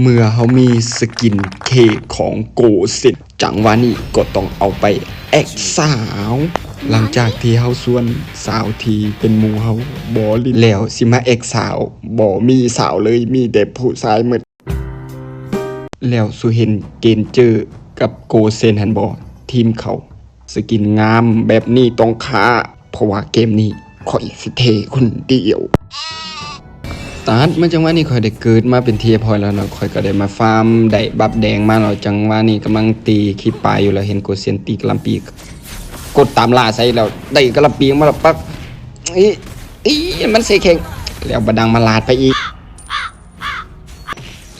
ເມື່ອເຮົາມີສະກິນເຄຂອງໂກເຊັນ ຈັງຫວະນີ້ກໍຕ້ອງເອົາໄປແອັກສາວ. ຫຼັງຈາກທີ່ເຮົາຊວນສາວທີ່ເປັນໝູ່ເຮົາບໍ່ຫຼິ້ນແລ້ວ ຊິມາແອັກສາວ ບໍ່ມີສາວເລີຍ ມີແຕ່ຜູ້ຊາຍໝົດ. ແລ້ວສູເຫັນເກນເຈີກັບໂກເຊັນຫັ້ນບໍ່? ທີມເຂົາ ສະກິນງາມແບບນີ້ຕ້ອງຂ້າ ເພາະວ່າເກມນີ້ຂ້ອຍຊິເທຄົນດຽວ. ຕັດມາຈັງຫວະນີ້ ຂ້ອຍໄດ້ເກີດມາເປັນທີ່ຮຽບຮ້ອຍແລ້ວເນາະ ຂ້ອຍກໍໄດ້ມາຟາມ ໄດ້ບັບແດງມາແລ້ວ. ຈັງຫວະນີ້ກຳລັງຕີຂີ້ປາຢູ່ ແລ້ວເຫັນໂກເຊັນຕີກະຫຼ່ຳປີ ກົດຕາມລ່າໃສ່ ແລ້ວໄດ້ກະຫຼ່ຳປີມາແລ້ວປັກ ອີ ອີ ມັນເສແຂງ ແລ້ວບາດດັງມາລາດໄປອີກ.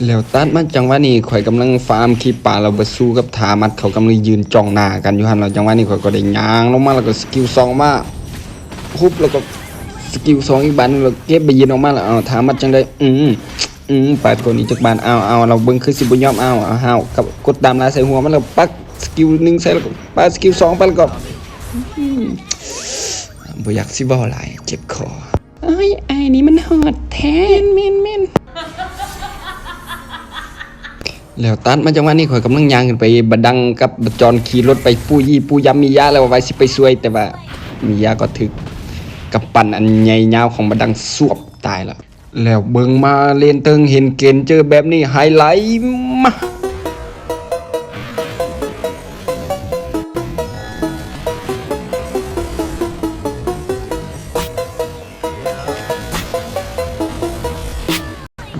ແລ້ວຕັດມາຈັງຫວະນີ້ ຂ້ອຍກຳລັງຟາມຂີ້ປາ ແລ້ວບາຊູກັບທາມັດເຂົາກຳລັງຢືນຈ້ອງໜ້າກັນຢູ່ຫັ້ນ. ແລ້ວຈັງຫວະນີ້ຂ້ອຍກໍໄດ້ຍ່າງລົງມາ ແລ້ວກໍສະກິວສອງມາ ຮຸບ ແລ້ວກໍສະກິວສອງອີກບາດໜຶ່ງ ແລ້ວເກັບບາຍິນອອກມາ ແລ້ວ ເອົາ ທາມັດຈັ່ງໃດ ອື ອື ປາດກົນອີກຈັກບາດ ເອົາ ເອົາ ລາວເບິ່ງຄືຊິບໍ່ຍອມ ເອົາ ເອົາ ຫ້າວ ກັບກົດຕາມລາໃສ່ຫົວມັນ ແລ້ວປັກສະກິວໜຶ່ງໃສ່ ແລ້ວກໍປາດສະກິວສອງໄປ ແລ້ວກໍ ອື ບໍ່ຢາກຊິເວົ້າຫຼາຍ ເຈັບຄໍ. ໂອ້ຍ ອ້າຍນີ້ມັນໂຫດແທ້ ແມ່ນໆໆ. ແລ້ວຕັດມາຈັງຫວະນີ້ ຂ້ອຍກຳລັງຍ່າງຂຶ້ນໄປ ບາດດັງກັບບາຈອນຂີ່ລົດໄປປູ່ຢີ່ປູ່ຢຳມີຢາ ແລ້ວວ່າຊິໄປຊ່ວຍ ແຕ່ວ່າມີຢາກໍຖືກກຳປັ້ນອັນໃຫຍ່ຍາວຂອງບາດດັງສວບຕາຍແລ້ວ. ແລ້ວເບິ່ງມາເລນເທິງ ເຫັນເກນເຈີແບບນີ້ ໄຮໄລມາ.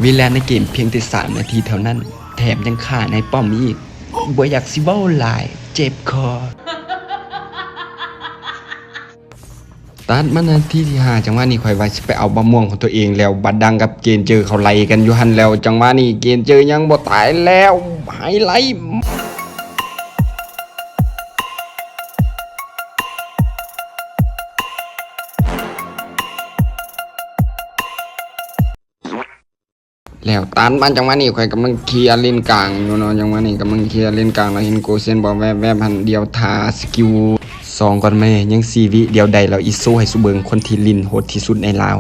ເວລາໃນເກມພຽງແຕ່ສາມນາທີເທົ່ານັ້ນ ແຖມຍັງຂ້ານາຍປ້ອມອີກ ບໍ່ຢາກຊິເວົ້າຫຼາຍ ເຈັບຄໍ. ຕັດມານາທີທີຫ້າ ຈັງຫວະນີ້ຂ້ອຍວ່າຊິໄປເອົາບັກມ່ວງຂອງຕົວເອງ ແລ້ວບາດດັງກັບເກນເຈີເຂົາໄລ່ກັນຢູ່ຫັ້ນ ແລ້ວຈັງຫວະນີ້ເກນເຈີຍັງບໍ່ຕາຍ ແລ້ວໄຮໄລ ແລ້ວຕັດມາຈັງຫວະນີ້ ຂ້ອຍກຳລັງເຄລຍເລນກາງຢູ່ເນາະ ຈັງຫວະນີ້ກຳລັງເຄລຍເລນກາງ ແລ້ວເຫັນໂກເຊັນບໍ່ແວບໆຫັ້ນ ດຽວຖ້າສະກິວສອງກ່ອນແມ້ ຍັງສີ່ວິ ດຽວໄດ້ແລ້ວ ອີໂຊໃຫ້ສູ່ເບິ່ງ ຄົນທີ່ຫຼິ້ນໂຫດທີ່ສຸດໃນລາວ.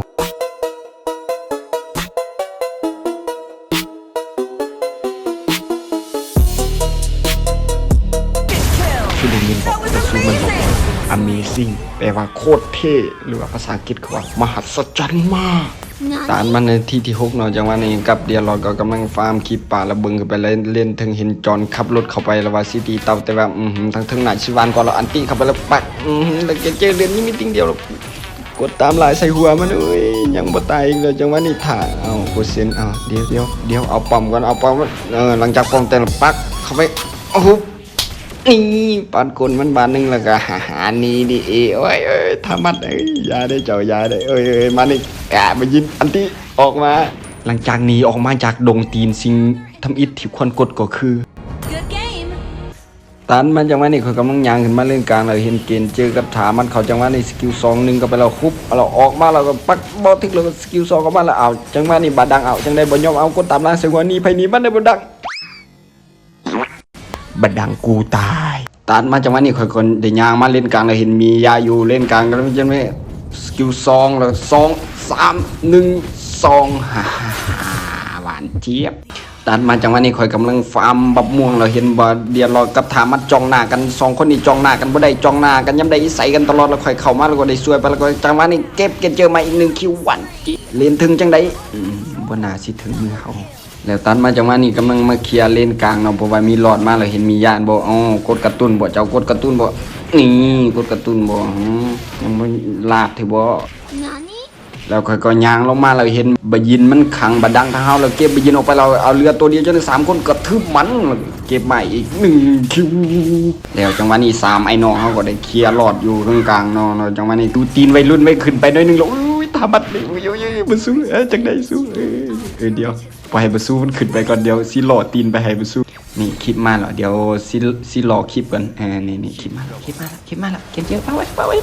ເຄີຍໄດ້ຍິນບໍ່ ວ່າຊື່ມັນບອກວ່າ Amazing ແປວ່າໂຄດເທ່ ຫຼືວ່າພາສາອັງກິດເຂົາວ່າ ມະຫັດສະຈັນມາກ. ຕັດມານາທີທີຫົກເນາະ ຈັງຫວະນີ້ກັບເດຍລອດກໍກຳລັງຟາມຄີບປາ ແລ້ວເບິ່ງຂຶ້ນໄປ ແລ້ວເລນເທິງເຫັນຈອນຂັບລົດເຂົ້າໄປ ແລ້ວວ່າຊິຕີເຕົາ ແຕ່ວ່າ ອື ທາງເທິງໜ້າຊິວານກ່ອນ ແລ້ວອັນຕິເຂົ້າໄປ ແລ້ວປັກ ອື ແລ້ວເກເຈເລືອດມີມີຕິ່ງດຽວ ແລ້ວກົດຕາມລາຍໃສ່ຫົວມັນ ໂອ້ຍ ຍັງບໍ່ຕາຍອີກ ແລ້ວຈັງຫວະນີ້ຖ້າ ເອົາ ໂກເຊັນ ເອົາ ດຽວ ດຽວ ດຽວ ເອົາປ້ອມກ່ອນ ເອົາປ້ອມກ່ອນ ເອີ ຫຼັງຈາກປ້ອມແຕກ ແລ້ວປັກເຂົ້າໄປ ໂອ້ໂຫ ນີ້ ປາດກົ້ນມັນບາດໜຶ່ງ ແລ້ວກໍຫາ ໜີດີເອ ໂອ້ຍ ໂອ້ຍ ທາມັດ ເອີຍ ຢ່າເດີເຈົ້າ ຢ່າເດີ ເອີຍ ເອີຍ ມານີ້ ກະມາຍິງອັນຕິອອກມາ. ຫຼັງຈາກໜີອອກມາຈາກດົງຕີນ ສິ່ງທຳອິດທີ່ຄວນກົດກໍຄື Good game. ຕັດມາຈັງຫວະນີ້ ຂ້ອຍກຳລັງຍ່າງຂຶ້ນມາເລນກາງ ແລ້ວເຫັນເກນເຈີກັບທາມັດເຂົາ ຈັງຫວະນີ້ສະກິວສອງໜຶ່ງເຂົ້າໄປ ແລ້ວຮຸບ ແລ້ວອອກມາ ແລ້ວກໍປັກບໍ່ຖືກ ແລ້ວສະກິວສອງເຂົ້າມາ ແລ້ວ ເອົາ ຈັງຫວະນີ້ບາດດັງ ເອົາ ຈັ່ງໃດບໍ່ຍອມ ເອົາ ກົດຕາມລາຍໃສ່ຫົວ ໜີໄຜໜີມັນ ໄດ້ບໍ່ດັງ ບາດດັງກູຕາຍ. ຕັດມາຈັງຫວະນີ້ ຂ້ອຍກໍໄດ້ຍ່າງມາເລນກາງ ແລ້ວເຫັນມີຢາຢູ່ເລນກາງ ກໍເລີຍຈັ່ງແມ່ ສະກິວສອງ ແລ້ວສອງ ສາມ ໜຶ່ງ ສອງ ຫາ ຫາ ຫາ ຫວານຈຽບ. ຕັດມາຈັງຫວະນີ້ ຂ້ອຍກຳລັງຟາມບັກມ່ວງ ແລ້ວເຫັນບໍ່ ເດຍລອດກັບທາມັດຈ້ອງໜ້າກັນ ສອງຄົນນີ້ຈ້ອງໜ້າກັນບໍ່ໄດ້ ຈ້ອງໜ້າກັນຍາມໃດ ໃສ່ກັນຕະຫຼອດ ແລ້ວຂ້ອຍເຂົ້າມາ ແລ້ວກໍໄດ້ຊ່ວຍໄປ ແລ້ວກໍຈັງຫວະນີ້ເກັບເກນເຈີມາອີກໜຶ່ງຄິວ ຫວານຈຽບ ເລນເທິງຈັ່ງໃດ ອື ບໍ່ໜ້າຊິເຖິງມືເຮົາ. ແລ້ວຕັດມາຈັງຫວະນີ້ກຳລັງມາເຄລຍເລນກາງເນາະ ເພາະວ່າມີລອດມາແລ້ວເຫັນມີຢານບໍ່ ເອົາ ກົດກະຕຸ້ນບໍ່ ເຈົ້າກົດກະຕຸ້ນບໍ່ ນີ້ ກົດກະຕຸ້ນບໍ່ ຫື ຍັງບໍ່ລາບເທື່ອບໍ່ ແລ້ວຂ້ອຍກໍຍ່າງລົງມາແລ້ວເຫັນບາຍິນມັນຂັງບາດດັງທາງເຮົາ ແລ້ວເກັບບາຍິນອອກໄປ ແລ້ວເອົາເຫຼືອຕົວດຽວ ຈົນສາມຄົນກະທຶບມັນ ເກັບມາອີກໜຶ່ງຄິວ ແລ້ວຈັງຫວະນີ້ສາມໄອ້ນ້ອງເຮົາກໍໄດ້ເຄລຍລອດຢູ່ເຄິ່ງກາງເນາະ ແລ້ວຈັງຫວະນີ້ຕູຕີນໄວລຸ້ນໄວຂຶ້ນໄປໜ້ອຍໜຶ່ງແລ້ວ ໂອ້ຍ ທາມັດ ໂອ້ຍ ໂອ້ຍ ໂອ້ຍ ບໍ່ສູ້ ເອີ ຈັ່ງໃດສູ້ ເອີ ເອີ ດຽວ ປ່ອຍໃຫ້ບາຊູມັນຂຶ້ນໄປກ່ອນ ດຽວຊິຫຼໍ່ຕີນໄປໃຫ້ບາຊູ. ນີ້ຄລິບມາແລ້ວ ດຽວຊິ ຊິຫຼໍ່ຄລິບກ່ອນ ເອີ ນີ້ ນີ້ຄລິບມາແລ້ວ ຄລິບມາແລ້ວ ຄລິບມາແລ້ວ ເກັບເຈີ ປາໄວ້ ປາໄວ້.